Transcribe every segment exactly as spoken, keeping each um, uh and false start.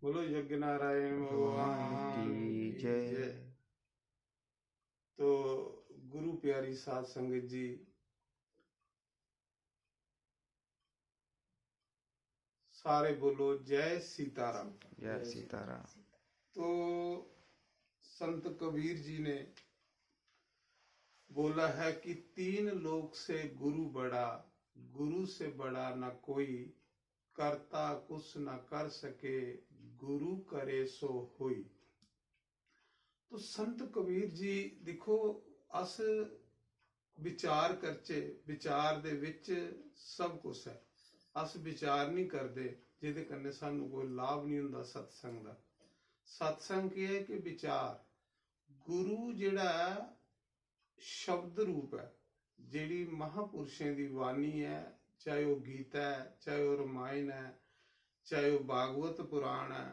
बोलो यज्ञ नारायण भगवान की जय। तो गुरु प्यारी साध संगत जी, सारे बोलो जय सीताराम। जय सीताराम। तो संत कबीर जी ने बोला है कि तीन लोक से गुरु बड़ा, गुरु से बड़ा ना कोई, करता कुछ ना कर सके, गुरु करे सो होई। तो संत कबीर जी दिक्खो, अस विचार करचे, विचार दे विच सब कुछ ऐ। अस विचार नहीं करदे, जेह्दे कन्नै सानू कोई लाभ नहीं होंदा सत्संग दा। सत्संग केह् ऐ कि विचार, गुरु जेह्ड़ा ऐ शब्द रूप ऐ, जेह्ड़ी महापुरुषें दी वाणी ऐ, चाहे ओह् गीता ऐ, चाहे ओह् रमायण ऐ, चाहे ओह् भागवत पुराण ऐ,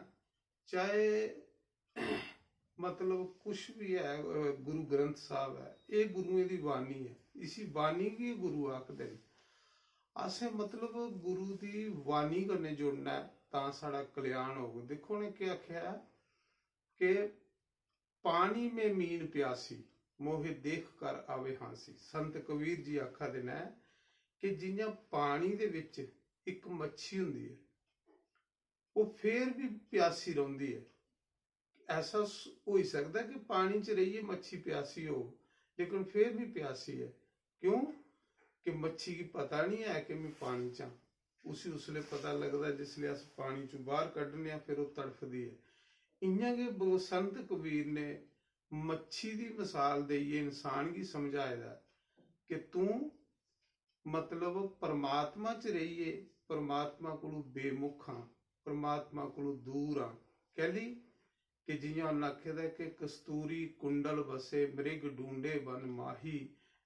चाहे मतलब कुछ भी ऐ, अ, गुरु ग्रंथ साहब ऐ, एह् गुरुएं दी वाणी ऐ। इसी वाणी गी गुरु आखदे न। असें मतलब गुरु दी वाणी कन्नै जुड़ना ऐ, तां साढ़ा कल्याण होग। दिक्खो उ'नें केह् आखेआ ऐ कि पानी में मीन प्यासी, मोहे देख कर आवे हांसी। संत कबीर जी आखा दे न कि जि'यां पानी दे बिच इक मच्छी होंदी ऐ, ओह् फेर भी प्यासी रौंह्दी ऐ। ऐसा स-, होई सकदा कि पानी च रेहियै मच्छी प्यासी होग, लेकिन फेर भी प्यासी ऐ। क्यों? कि मच्छी गी पता निं ऐ कि मैं पानी च आं। उसी उसलै पता लगदा जिसलै अस पानी चों बाह्र कड्ढने आं, फिर ओह् तड़फदी ऐ। इ'यां गै ब-, संत कबीर ने मच्छी दी मसाल देइयै इंसान गी समझाए दा ऐ कि तूं मतलब परमात्मा च रेहियै परमात्मा कोलू बेमुख आं, परमात्मा कोलू दूर आं। कैली? कि जि'यां उन्न आखे दा कि कस्तूरी कुंडल बसे मृग ढूंढे वन माही,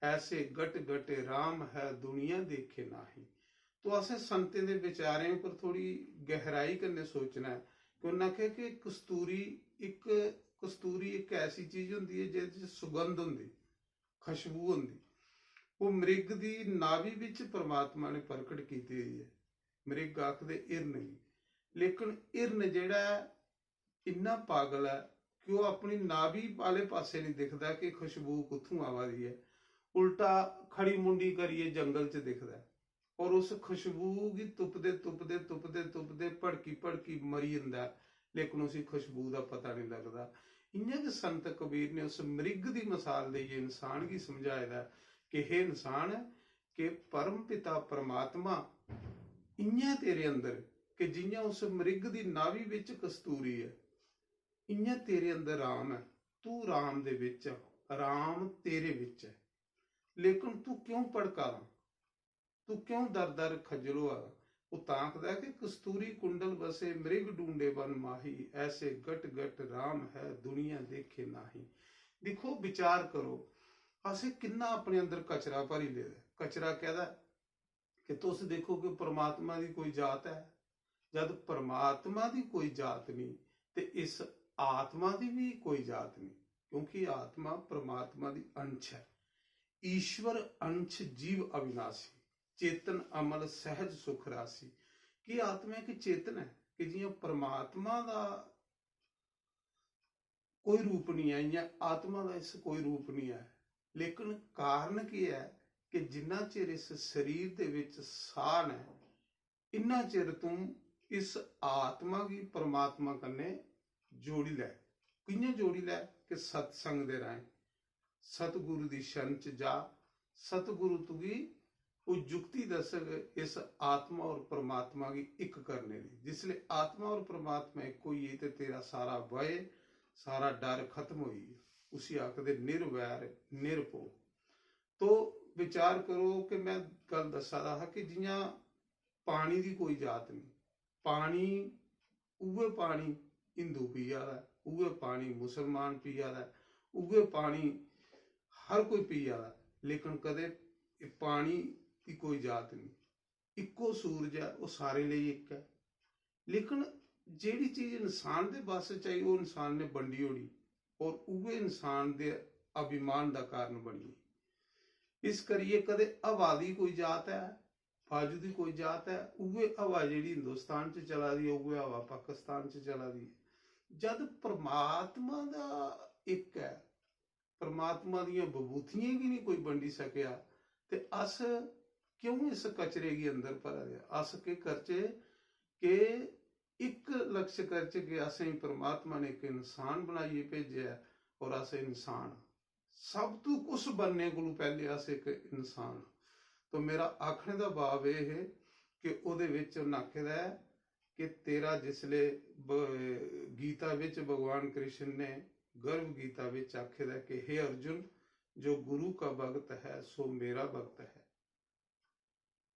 ऐसे गट गट राम है दुनिया देखे नाही। तो असें संतें दे विचारें उप्पर थोड़ी गहराई कन्नै सोचना ऐ कि उन्न आखेआ कि कस्तूरी इक, कस्तूरी इक ऐसी चीज होंदी ऐ जेह्दे च सुगंध होंदी, खुशबू होंदी। ओह् मृग दी नाभि बिच परमात्मा ने प्रकट कीती दी ऐ। मृग आखदे हिरन गी, लेकिन हिरन जेह्ड़ा ऐ इन्ना पागल ऐ कि ओह् अपनी नाभि आह्ले पासै निं दिखदा कि खुशबू कुत्थूं आवा दी ऐ, उल्टा खड़ी मुंडी करियै जंगल च दिखदा ऐ। और उस खुशबू गी तुपदे, तुपदे, तुपदे, तुपदे भड़की, भड़की मरी जंदा ऐ, लेकिन उसी खुशबू दा पता निं लगदा। इ'यां गै संत कबीर ने उस मृग दी मसाल देइयै इंसान गी समझाए दा ऐ कि हे इंसान, कि परम पिता परमात्मा इ'यां तेरे अंदर, कि जि'यां उस मृग दी नाभि बिच कस्तूरी ऐ, इ'यां तेरे अंदर राम ऐ। तू राम दे बिच ऐ, राम तेरे बिच ऐ, लेकिन तू क्यों भड़का दा? तू क्यों दर दर खज्जल होआ दा? ओह् तां आखदा ऐ कि कस्तूरी कुंडल बसे मृग ढूंढे वन माही, ऐसे गट गट राम है दुनिया देखे नाही। दिक्खो, विचार करो, असें किन्ना अपने अंदर कचरा भरी लेदा ऐ। कचरा कैह्दा ऐ? कि तुस दिक्खो कि परमात्मा दी कोई जात ऐ? जद परमात्मा दी कोई जात निं, ते इस आत्मा दी बी कोई जात निं, क्योंकि आत्मा परमात्मा दी अंश ऐ। ईश्वर अंश जीव अविनाशी, चेतन अमल सहज सुख राशि। कि आत्मा इक चेतन ऐ, कि जि'यां परमात्मा दा कोई रूप निं ऐ, इ'यां आत्मा दा इस कोई रूप निं ऐ। लेकिन कारण केह् ऐ कि जिन्ना चिर इस शरीर दे बिच साह् न, इन्ना चिर तूं इस आत्मा गी परमात्मा कन्नै जोड़ी लै। कि'यां जोड़ी लै? कि सत्संग दे राहें। सतगुरु दी शरण च जा, सतगुरु तुगी ओह् जुक्ति दस्सग इस आत्मा और परमात्मा गी इक करने दी। जिसले आत्मा और परमात्मा इक होई गे ते तेरा सारा भय, सारा डर खत्म होई गेआ। उसी आखदे निर्वैर निरभो। तो विचार करो कि मैं गल्ल दस्सा दा हा कि जि'यां पानी दी कोई जात निं, पानी, उ'ऐ पानी हिंदू पिया दा ऐ, उ'ऐ पानी मुसलमान पिया दा ऐ, उ'ऐ पानी हर कोई पिया दा ऐ, लेकिन कदें एह् पानी दी कोई जात निं। इक्को सूरज ऐ, ओह् सारें लेई इक ऐ। लेकिन जेह्ड़ी चीज इंसान दे बस च आई, ओह् इंसान ने बंडी ओड़ी, और उ'ऐ इंसान दे अभिमान दा कारण बनी गेई। इस करियै कदें हवा दी कोई जात ऐ, बाजू दी कोई जात ऐ, उ'ऐ हवा जेह्ड़ी हिंदुस्तान च चला दी ऐ, उ'ऐ हवा पाकिस्तान च चला दी ऐ। जद परमात्मा दा इक ऐ, परमात्मा दियां बबूथियां गी निं कोई बंडी सकेआ, ते अस क्यों इस कचरे गी अंदर भरा दे? अस केह् करचै कि इक लक्ष्य करचै कि असें परमात्मा ने इक इंसान बनाइयै भेजेआ ऐ, और अस इंसान आं। सब तू उस बनने कोलू पैह्ले अस इक इंसान आं। तो मेरा आखने दा भाव एह् है कि ओह्दे बिच उन्न आखे दा ऐ कि तेरा जिसले ब-, गीता बिच भगवान कृष्ण ने गर्भ गीता बिच आखे दा ऐ कि हे अर्जुन, जो गुरु का भक्त है सो मेरा भक्त है,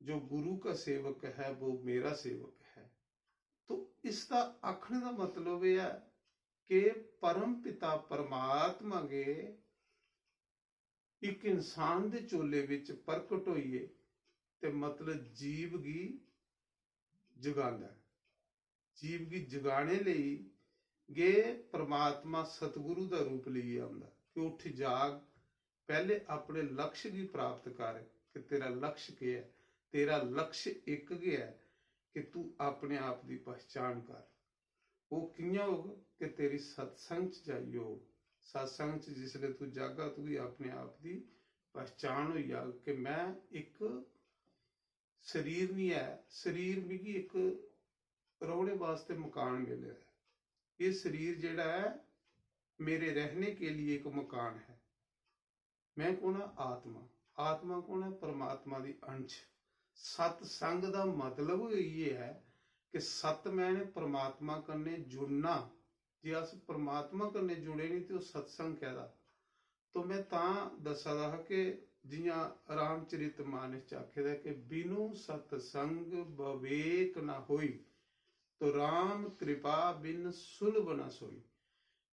जो गुरु का सेवक है वो मेरा सेवक है। तो इसदा आखने दा मतलब एह् ऐ कि परम पिता परमात्मा गे इक इंसान दे चोले बिच प्रकट होइयै ते मतलब जीव गी जगांदा ऐ। जीव गी जगाने लेई गै परमात्मा सतगुरु दा रूप लेइयै औंदा कि उठ जाग, पैह्ले अपने लक्ष्य गी प्राप्त कर कि तेरा लक्ष्य केह् ऐ। तेरा लक्ष्य इक गै ऐ कि तू अपने आप दी पहचान कर। ओह् कि'यां होग? कि तेरी सत्संग च जाइयै होग। सत्संग च जिसलै तू जागा, तुगी अपने आप दी पहचान होई जाग कि में इक शरीर निं ऐ, शरीर मिगी इक रौह्ने बास्तै मकान मिले दा ऐ। एह् शरीर जेह्ड़ा ऐ, मेरे रहने के लिए इक मकान है। में कौन आं? आत्मा। आत्मा कौन ऐ? परमात्मा दी अंश। सत्संग दा मतलब गै इ'यै ऐ कि सत मैह्ने परमात्मा कन्नै जुड़ना। जे अस परमात्मा कन्नै जुड़े निं ते ओह् सत्संग कैह्दा? तो में तां दस्सा दा हा कि जि'यां रामचरित मानस च आखे दा कि बिनु सत्संग विवेक न होई, तो राम कृपा बिन सुलभ न सोई।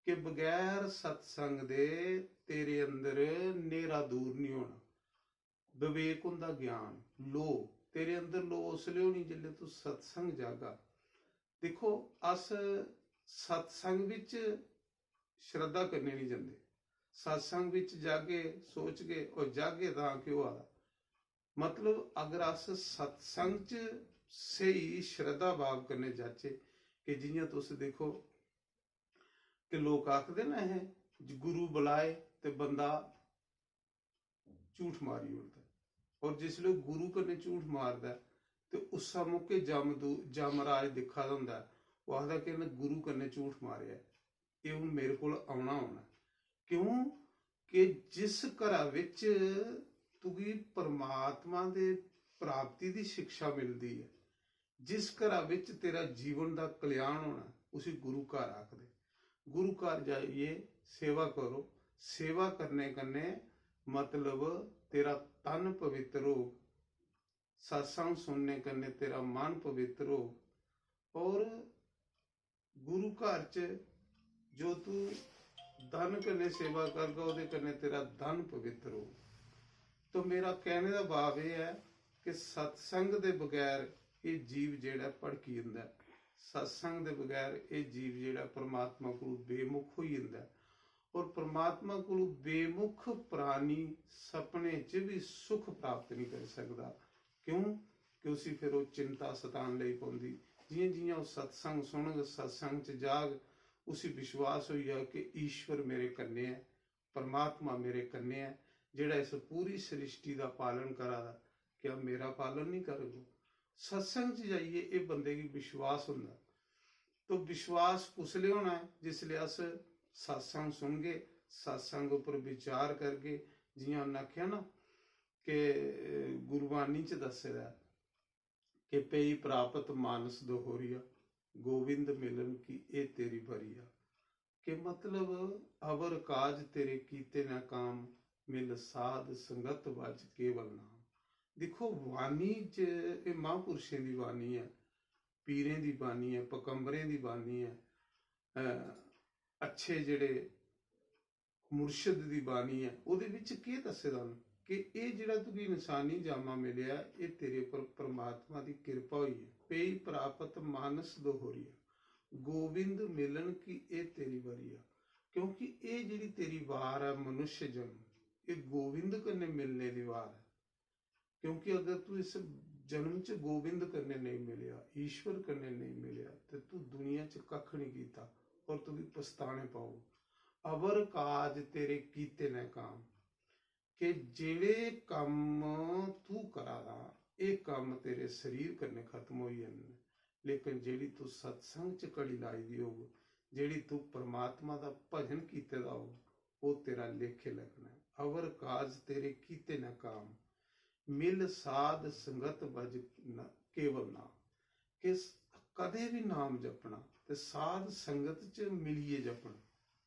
कि बगैर सत्संग दे तेरे अंदर न्हेरा दूर निं होना। विवेक होंदा ज्ञान, लो। तेरे अंदर लो उसलै होनी जिसलै तू सत्संग जागा। दिक्खो, अस सत्संग बिच श्रद्धा करने निं जंदे। सत्संग बिच जागे, सोचगे और जागे तां केह् होआ दा? मतलब, अगर अस सत्संग च स्हेई श्रद्धा भाव कन्नै जाचै, कि जि'यां तुस दिक्खो कि लोक आखदे न, "अहें जे गुरु बुलाए ते बंदा झूठ मारी ओड़दा ऐ।" और जिसलै गुरु कन्नै झूठ मारदा ऐ ते उस्सै मौके जमदू-, जमराज दिक्खा दा होंदा ऐ, ओह् आखदा कि "इ'न्नै गुरु कन्नै झूठ मारेआ ऐ, एह् हून मेरे कोल औना औना ऐ।" क्यों? कि जिस घरा बिच तुगी परमात्मा दे प्राप्ति दी शिक्षा मिलदी ऐ, जिस घरा बिच तेरा जीवन दा कल्याण होना, उसी गुरु घर आखदे। गुरु घर जाइयै सेवा करो। सेवा करने कन्नै मतलब तेरा तन पवित्र होग, सत्संग सुनने कन्नै तेरा मन पवित्र होग, और गुरु घर च जो तू धन कन्नै सेवा करगा, ओह्दे कन्नै तेरा धन पवित्र होग। तो मेरा कहने दा भाव एह् ऐ कि सत्संग दे बगैर एह् जीव जेह्ड़ा भड़की जंदा ऐ, सत्संग दे बगैर एह् जीव जेह्ड़ा परमात्मा कोलू बेमुख होई जंदा ऐ। और परमात्मा कोलू बेमुख प्राणी सपने च बी सुख प्राप्त नहीं करी सकदा। क्यों? कि उसी फिर ओह् चिंता सतान लगी पौंदी। जि'यां जि'यां ओह् सत्संग सुनग, सत्संग च जाग, उसी विश्वास होई जाग कि ईश्वर मेरे कन्नै ऐ, परमात्मा मेरे कन्नै ऐ, जेह्ड़ा इस पूरी सृष्टि दा पालन करा दा, क्या मेरा पालन नहीं करग ओह्? सत्संग च जाइयै एह् बंदे गी विश्वास होंदा। तो विश्वास कुसलै होना ऐ? जिसलै अस सत्संग सुनगे, सत्संग उप्पर विचार करगे। जि'यां उन्न आखेआ ना कि गुरबानी च दस्से दा ऐ कि "पेई प्राप्त मानस दोहरिया, गोविंद मिलन की ए तेरी बरिया।" कि मतलब, "अवर काज तेरे कीते न काम, मिल साध संगत बज केवल नाम।" दिक्खो, वाणी च एह् महापुरुषें दी वाणी ऐ, पीरें दी वाणी ऐ, पकंबरें दी वाणी ऐ, अ, अच्छे जेह्ड़े मुर्शद दी वाणी ऐ, ओह्दे बिच केह् दस्से दा न कि एह् जेह्ड़ा तुगी इंसानी जामा मिलेआ, एह् तेरे उप्पर परमात्मा दी किरपा होई ऐ। "पेई प्राप्त मानस दोहरिया, गोविंद मिलन की ए तेरी बरिया।" क्योंकि एह् जेह्ड़ी तेरी वार ऐ मनुष्य जन्म, एह् गोविंद कन्नै मिलने दी वार ऐ। क्योंकि अगर तू इस जन्म च गोविंद कन्नै नेईं मिलेआ, ईश्वर कन्नै नेईं मिलेआ, ते तू दुनिया च कक्ख निं कीता, और तुगी पछताने पौग। अवर काज तेरे कीते न काम, कि जेह्ड़े कम्म तू करा दा, एह् कम्म तेरे शरीर कन्नै खत्म होई जाने न, लेकिन जेह्ड़ी तू सत्संग च घड़ी लाई दी होग, जेह्ड़ी तू परमात्मा दा भजन कीते दा होग, ओह् तेरा लेखे लगना ऐ। अवर काज तेरे कीते न काम, मिल साध संगत भज न केवल नाम। कि स-, कदें बी नाम जपना ते साध संगत च मिलियै जपना।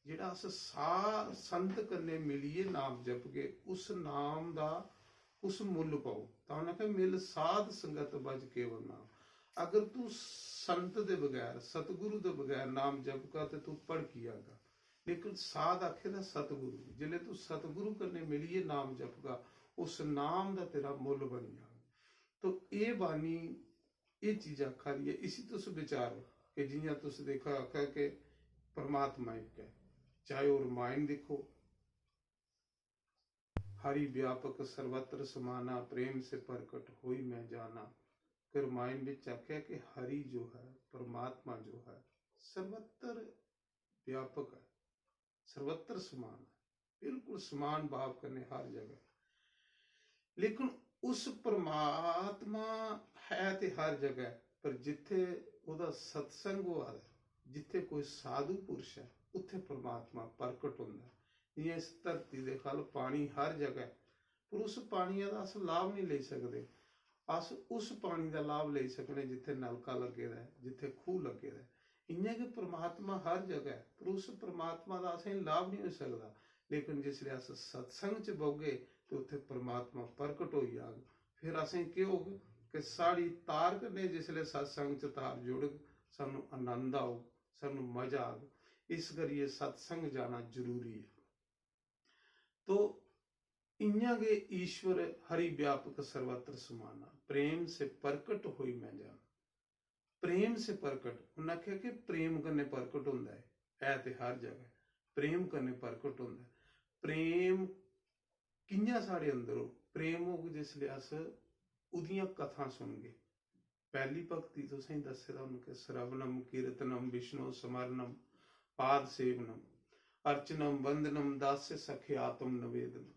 जेह्ड़ा अस सा-, संत कन्नै मिलियै नाम जपगे, उस नाम दा उस मुल्ल पाओ। तां उ'नें आखेआ, "मिल साध संगत भज केवल नाम।" अगर तू संत दे बगैर, सतगुरु दे बगैर नाम जपगा ते तू भड़की जागा। लेकिन साध आखे दा सतगुरु, जिसलै तू सतगुरु कन्नै मिलियै नाम जपगा, उस नाम दा तेरा मुल्ल बनी जाग। तो एह् बाणी, एह् चीज आखा दी ऐ, इसी तुस विचारो कि जियां तुस देखो, आखा कि परमात्मा इक ऐ, चाहे ओह् रामायण दिक्खो, हरि व्यापक सर्वत्र समाना, प्रेम से प्रकट होई मैं जाना। कि रामायण विच आखेआ कि हरि जो है, परमात्मा जो है, सर्वत्र व्यापक है, सर्वत्र समान है, बिल्कुल समान भाव कन्नै हर जगह। लेकिन उस परमात्मा है ते हर जगह, पर जित्थे ओह्दा सत्संग होआ दा, जित्थे कोई साधु पुरुष ऐ, उत्थे परमात्मा प्रकट होंदा ऐ। जियां इस धरती दे खल पानी हर जगह ऐ, पर उस पानिया दा अस लाभ नहीं लेई सकदे। अस उस पानी दा लाभ लेई सकने जित्थे नलका लग्गे दा ऐ, जित्थे खूह लग्गे दा ऐ। इयां गै परमात्मा हर जगह ऐ, पर उस परमात्मा दा असेंगी लाभ नहीं होई सकदा। लेकिन जिसलै अस सत्संग च बौह्गे ते उत्थे परमात्मा प्रकट होई जाग। फिर असें केह् होग कि साढ़ी तार कन्नै जिसलै सत्संग च तार जुड़ग, सानू आनंद औग, सानू मजा आग। इस करियै सत्संग जाना जरूरी ऐ। तो इयां गै ईश्वर हरि व्यापक सर्वत्र समाना, प्रेम से प्रकट होई मैं जाना। प्रेम से प्रकट, उन्नै आखेआ कि प्रेम कन्नै प्रकट होंदा ऐ, ऐ ते हर जगह प्रेम कन्नै प्रकट होंदा ऐ। प्रेम कि'यां साढ़े अंदर होग? प्रेम होग जिसलै अस ओह्दियां कथां सुनगे। पैह्ली भक्ति तुसें दस्से दा हून कि श्रवणम कीर्तनम विष्णु स्मरणम पाद सेवनम अर्चनम वंदनम दास्य सख्यातम निवेदनम।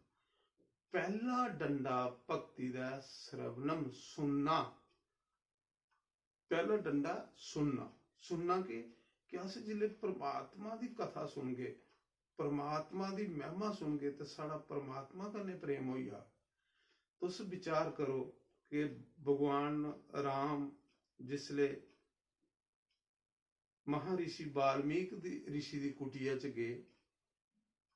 पैह्ला डंडा भक्ति दा श्रवणम, सुनना। पैह्ला डंडा सुनना। सुनना के, कि अस जिसलै परमात्मा दी कथा सुनगे, परमात्मा दी महिमा सुनगे, ते साढ़ा परमात्मा कन्नै प्रेम होई जा। तुस विचार करो कि भगवान राम जिसलै महर्षि वाल्मीकि दी, ऋषि दी कुटिया च गे,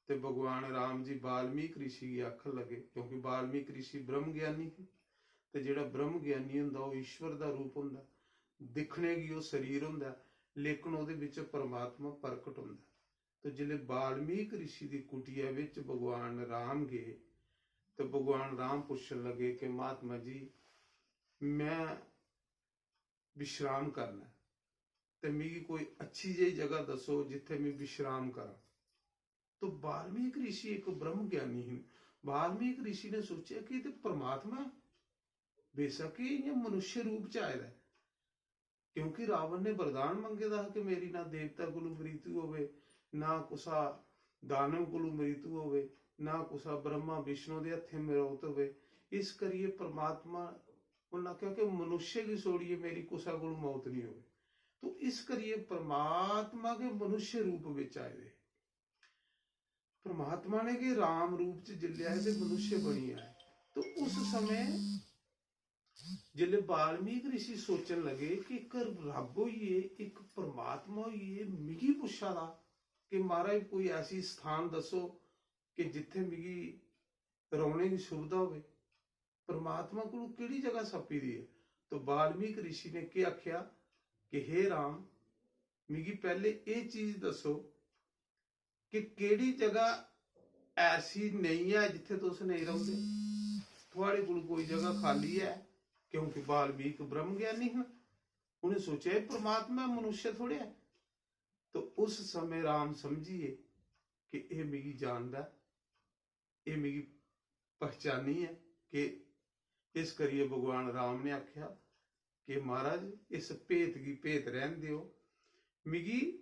ते भगवान राम जी वाल्मीकि ऋषि गी आखन लगे, क्योंकि वाल्मीकि ऋषि ब्रह्म ज्ञानी हे, ते जेह्ड़ा ब्रह्म ज्ञानी होंदा, ओह् ईश्वर दा रूप होंदा, दिक्खने गी ओह् शरीर होंदा, लेकिन ओह्दे बिच परमात्मा प्रकट होंदा। तो जिसलै वाल्मीकि ऋषि दी कुटिया बिच भगवान राम गे, ते भगवान राम पुच्छन लगे कि महात्मा जी, मैं विश्राम करना ऐ, ते मिगी कोई अच्छी जेही जगह दस्सो जित्थै मैं विश्राम करां। तो वाल्मीकि ऋषि इक ब्रह्म ज्ञानी हे। वाल्मीकि ऋषि ने सोचेआ कि एह् ते परमात्मा ऐ, बेशक एह् इ'यां मनुष्य रूप च आए दा ऐ, क्योंकि रावण ने वरदान मंगे दा हा कि मेरी ना देवता कोलू मृत्यु होवे, ना कुसा दानव कोलू मृत्यु होवे, ना कुसा ब्रह्मा विष्णु दे हत्थें मौत होवे। इस करियै परमात्मा, उन्नै आखेआ कि मनुष्य गी छोड़ियै मेरी कुसा कोलू मौत नहीं होवे। तो इस करियै परमात्मा गै मनुष्य रूप बिच आए दे। परमात्मा ने गै राम रूप च जिसलै आए ते मनुष्य बनी आए। तो उस समय जिसलै वाल्मीकि ऋषि सोचन लगे कि इक रब होइयै, इक परमात्मा होइयै मिगी पुच्छा दा कि महाराज कोई ऐसी स्थान दस्सो कि जित्थै मिगी रौह्ने दी सुविधा होवे, परमात्मा कोलू केह्ड़ी जगह सप्पी दी ऐ? तो वाल्मीकि ऋषि ने केह् आखेआ कि हे राम, मिगी पैह्ले एह् चीज दस्सो कि केह्ड़ी जगह ऐसी नेईं ऐ जित्थै तुस नेईं रौंह्दे, थुआढ़े कोल कोई जगह खाली ऐ? क्योंकि वाल्मीकि ब्रह्म ज्ञानी हे, उ'नें सोचेआ, "एह् परमात्मा ऐ, मनुष्य थोड़े ऐ।" तो उस समय राम समझिए कि एह् मिगी जानदा ऐ, एह् मिगी पहचानियै कि इस करियै भगवान राम ने आखेआ कि महाराज, इस भेत गी भेत रैह्न देओ, मिगी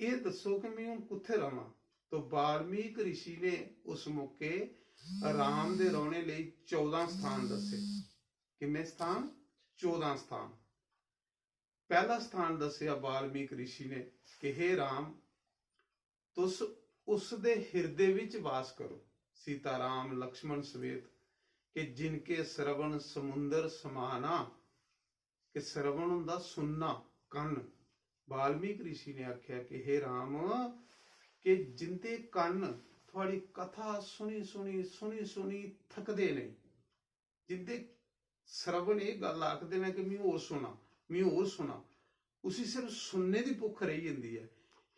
एह् दस्सो कि में हून कुत्थै रवां। तो वाल्मीकि ऋषि ने उस मौके राम दे रौह्ने लेई चौदां स्थान दस्से। किन्ने स्थान? चौदां स्थान। पैह्ला स्थान दस्सेआ वाल्मीकि ऋषि ने कि हे राम, तुस उस दे हिरदे विच वास करो, सीता राम लक्ष्मण समेत, कि जिनके श्रवण समुंदर समाना, कि श्रवण होंदा सुनना, कन्न। वाल्मीकि ऋषि ने आखेआ कि हे राम, कि जिंदे कन्न थुआड़ी कथा सुनी सुनी सुनी सुनी थकदे नेईं, जिंदे श्रवण एह् गल्ल आखदे न कि "मी होर सुना, मी होर सुना", उसी सिर्फ सुनने दी भुक्ख रेही जंदी ऐ।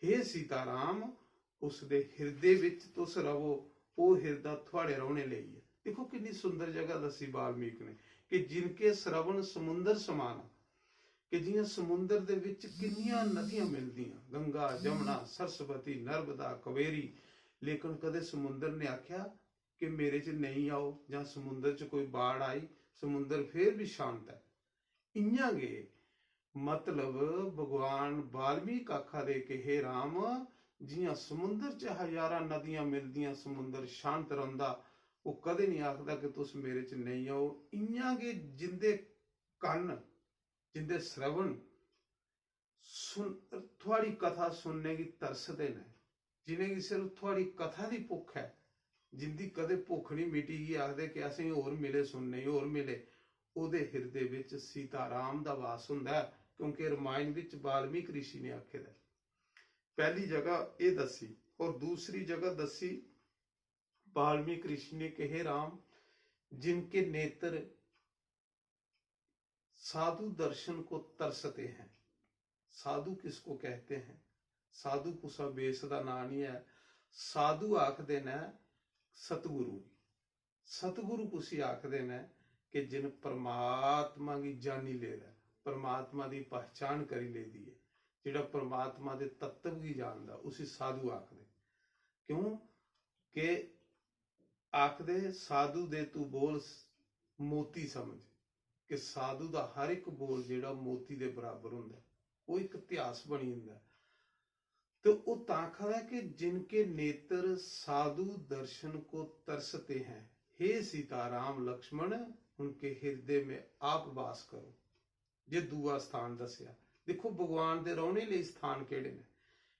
हे सीता राम, उस दे हिरदे बिच तुस रवो, ओह् हिरदा थुआड़े रौह्ने लेई ऐ। दिक्खो किन्नी सुंदर जगह दस्सी वाल्मीकि ने कि "जिनके श्रवण समुंदर समाना", कि जियां समुंदर दे विच किन्नियां नदियां मिलदियां, गंगा, जमुना, सरस्वती, नर्मदा, कावेरी, लेकिन कदे समुंदर ने आख्या कि मेरे च नेईं आओ, जां समुंदर च कोई बाढ़ आई, समुंदर फिर भी शांत ऐ। इयां गै मतलब भगवान वाल्मीकि आखा दे कि हे राम, जियां समुंदर च हजारां नदियां मिलदियां, समुंदर शांत रौंह्दा, ओह् कदें नहीं आखदा कि तुस मेरे च नेईं आओ। इयां गै जिंदे कन्न, जिंदे श्रवण सुन, थुआड़ी कथा सुनने गी तरसदे न, जिनेंगी सिर्फ थुआड़ी कथा दी भुक्ख ऐ, जिंदी कदें भुक्ख नहीं मिटी, इयै आखदे कि असेंगी होर मिले सुनने गी, होर मिले, ओह्दे हिरदे बिच सीता राम दा वास हुंदा ऐ, क्योंकि रमायण बिच वाल्मीकि ऋषि ने आखे दा ऐ। पहली जगह एह् दस्सी, और दूसरी जगह दस्सी वाल्मीकि ऋषि ने कि हे राम, जिनके नेत्र साधु दर्शन को तरसते हैं। साधु किसको कहते हैं? साधु कुसा बेस दा नांऽ नहीं ऐ। साधु आखदे न सतगुरु गी। सतगुरु कुसी आखदे न? कि जिन परमात्मा गी जानी लेदा ऐ, परमात्मा दी पहचान करी लेदी ऐ, जेह्ड़ा परमात्मा दे तत्व गी जानदा, उसी साधु आखदे। क्यों? कि आखदे, "साधु दे तू बोल मोती समझ", कि साधु दा हर इक बोल जेह्ड़ा मोती दे बराबर होंदा ऐ, ओह् इक इतिहास बनी जंदा ऐ। ते ओह् तां आखा दा ऐ कि "जिनके नेत्र साधु दर्शन को तरसते हैं, हे सीता राम लक्ष्मण, उनके हृदय में आप वास करो।" जे दूआ स्थान दस्सेआ, दिक्खो भगवान दे रौह्ने लेई स्थान केह्ड़े न,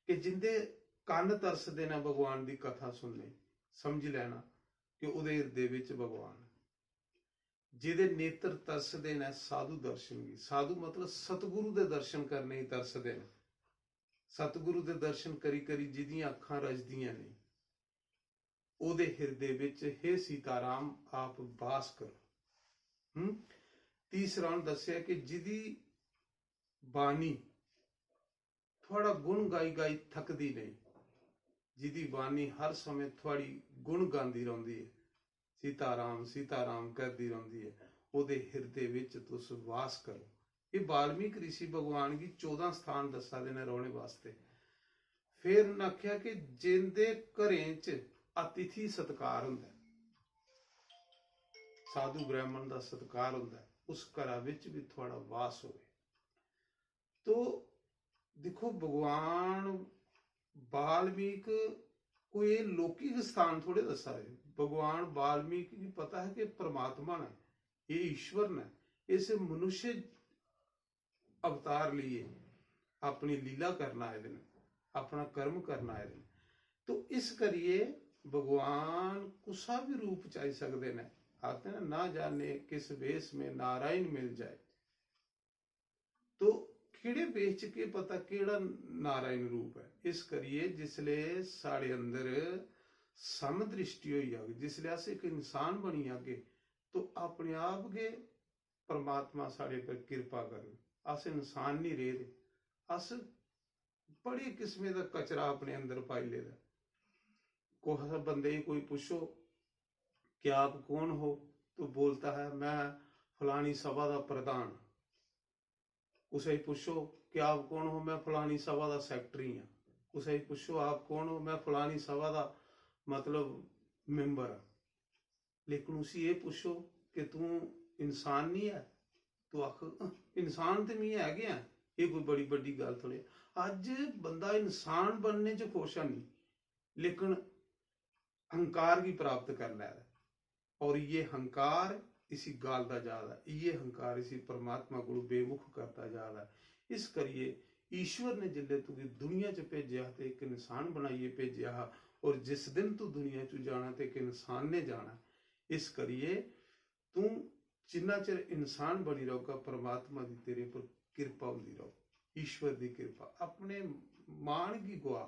कि जिंदे कन्न तरसदे न भगवान दी कथा सुनने, समझी लैना कि ओह्दे हिरदे बिच भगवान न। जेह्दे नेत्र तरसदे न साधु दर्शन गी, साधु मतलब सतगुरु दे दर्शन करने गी तरसदे न, सतगुरु दे दर्शन करी करी जिदियां अक्खां रजदियां नेईं, ओह्दे हिरदे बिच हे सीताराम आप बास करो। हम्म? तीसरा उ'न्न दस्सेआ कि जिदी बाणी थुआढ़ा गुण गाई गाई थकदी नेईं, जिदी बाणी हर समें थुआढ़ी गुण गांदी रौंह्दी ऐ, सीताराम सीताराम करदी रौंह्दी ऐ, ओह्दे हिरदे बिच तुस वास करो। एह् वाल्मीकि ऋषि भगवान गी चौदां स्थान दस्सा दे न रौह्ने वास्तै। फिर उ'न्न आखेआ कि जिंदे घरें च अतिथि सत्कार होंदा ऐ, साधु ब्राह्मण दा सत्कार होंदा ऐ, उस घरा बिच बी थुआढ़ा वास होवे। तो दिक्खो, भगवान वाल्मीकि कोई एह् लौकिक स्थान थोड़े दस्सा दे। भगवान वाल्मीकि गी पता है कि परमात्मा ने, एह् ईश्वर ने, इस मनुष्य अवतार लेइयै अपनी लीला करन आए दे न, अपना कर्म करन आए दे न। तो इस करियै भगवान कुसा बी रूप च आई सकदे न। आखदे न, "ना जाने किस वेश में नारायण मिल जाए।" तो केह्ड़े वेश च केह् पता केह्ड़ा नारायण रूप ऐ। इस करियै जिसलै साढ़े अंदर समदृष्टि होई जाग, जिसलै अस इक इंसान बनी जागे, तो अपने आप गै परमात्मा साढ़े पर किरपा करग। अस इंसान निं रेह् दे, अस बड़े किस्में दा कचरा अपने अंदर पाई लेदा। कुसै बंदे गी कोई पुच्छो कि "आप कौन हो?" तो बोलता है, "मैं फलानी सभा दा प्रधान।" कुसै गी पुच्छो कि "आप कौन हो?" "मैं फलानी सभा दा सैक्रेटरी आं।" कुसै गी पुच्छो "आप कौन हो?" "मैं फलानी सभा दा, मतलब, मैंबर आं।" लेकिन उसी एह् पुच्छो कि "तूं इंसान नहीं है, तू आख, "इंसान ते मैं है गै आं, एह् कोई बड़ी बड्डी गल्ल थोड़ी।" अज्ज बंदा इंसान बनने च खुश है नहीं, लेकिन अहंकार गी प्राप्त करी लै दा ऐ। और इ'यै अहंकार इसी गालदा जा दा ऐ, इ'यै अहंकार इसी परमात्मा कोलू बेमुख करदा जा दा ऐ। इस करियै ईश्वर ने जिसलै तुगी दुनिया च भेजेआ ते इक इंसान बनाइयै भेजेआ हा, और जिस दिन तू दुनिया च जाना ते इक इंसान ने जाना। इस करियै तू जिन्ना चिर इंसान बनी रौह्गा, परमात्मा दी तेरे पर किरपा होंदी रौह्ग, ईश्वर दी किरपा। अपने मान गी गुआ,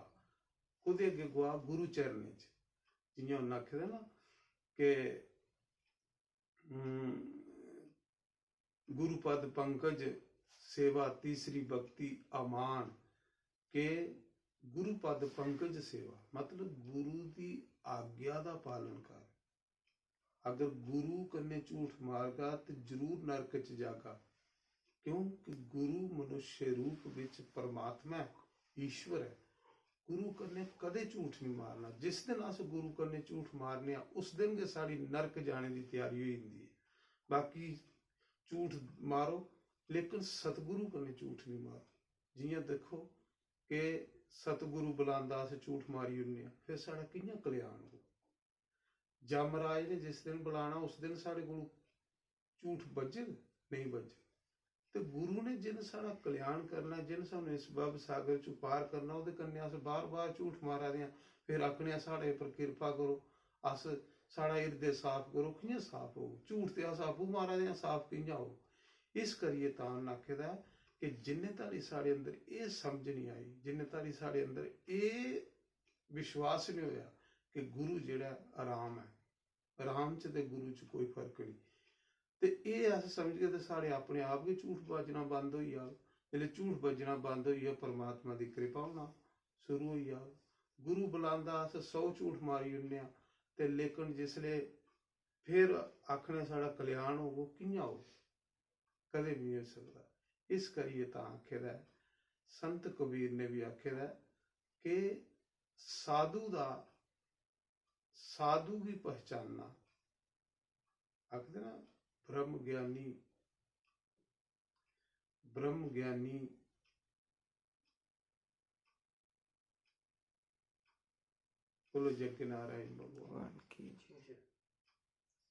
कुदे अग्गें गुआ? गुरु चरणें च। जियां उन्न आखे दा ना कि, हम्म, गुरुपद पंकज सेवा, तीसरी भक्ति अमान। के गुरुपद पंकज सेवा, मतलब गुरु दी आज्ञा दा पालन कर। अगर गुरु कन्नै झूठ मारगा ते जरूर नरक च जागा, क्योंकि गुरु मनुष्य रूप विच परमात्मा ऐ, ईश्वर ऐ। गुरु कन्नै कदें झूठ नहीं मारना। जिस दिन अस गुरु कन्नै झूठ मारने आं, उस दिन गै साढ़ी नरक जाने दी त्यारी होई जंदी ऐ। बाकी झूठ मारो, लेकिन सतगुरु कन्नै झूठ नहीं मारो। जियां दिक्खो कि सतगुरु बुलांदा, अस झूठ मारी ओड़ने आं, फिर साढ़ा कि'यां कल्याण होग? जमराज ने जिस दिन बुलाना, उस दिन साढ़े कोल झूठ बज्जग? नहीं बज्जग। ते गुरु ने जिन साढ़ा कल्याण करना, जिन सानू इस भव सागर चों पार करना, ओह्दे कन्नै अस बार-बार झूठ मारा दे आं। फिर आखने आं, "साढ़े पर किरपा करो, अस, साढ़ा हिरदे साफ करो।" कि'यां साफ होग? झूठ ते अस आपूं मारा दे आं, साफ कि'यां होग? इस करियै तां उन्न आखे दा ऐ कि जिन्ने धोड़ी साढ़े अंदर एह् समझ निं आई, जिन्ने धोड़ी साढ़े अंदर एह् विश्वास निं होएआ कि गुरु जेह्ड़ा ऐ, राम ऐ, राम च ते गुरु च कोई फर्क निं। ते एह् अस समझगे ते साढ़े अपने आप गै झूठ बज्जना बंद होई जाग। जिसलै झूठ बज्जना बंद होई जाग, परमात्मा दी किरपा होना शुरू होई जाग। गुरु बुलांदा, अस सौ झूठ मारी ओड़ने आं, ते लेकिन जिसलै फिर आखने साढ़ा कल्याण होग, ओह् कि'यां होग? कदें बी निं होई सकदा। इस करियै तां आखे दा ऐ, संत कबीर ने बी आखे दा ऐ कि साधु दा, साधु गी पहचानना, आखदे ना, ब्रह्म ज्ञानी, ब्रह्म ज्ञानी। बोलो जग नारायण भगवान। भगवान की जय।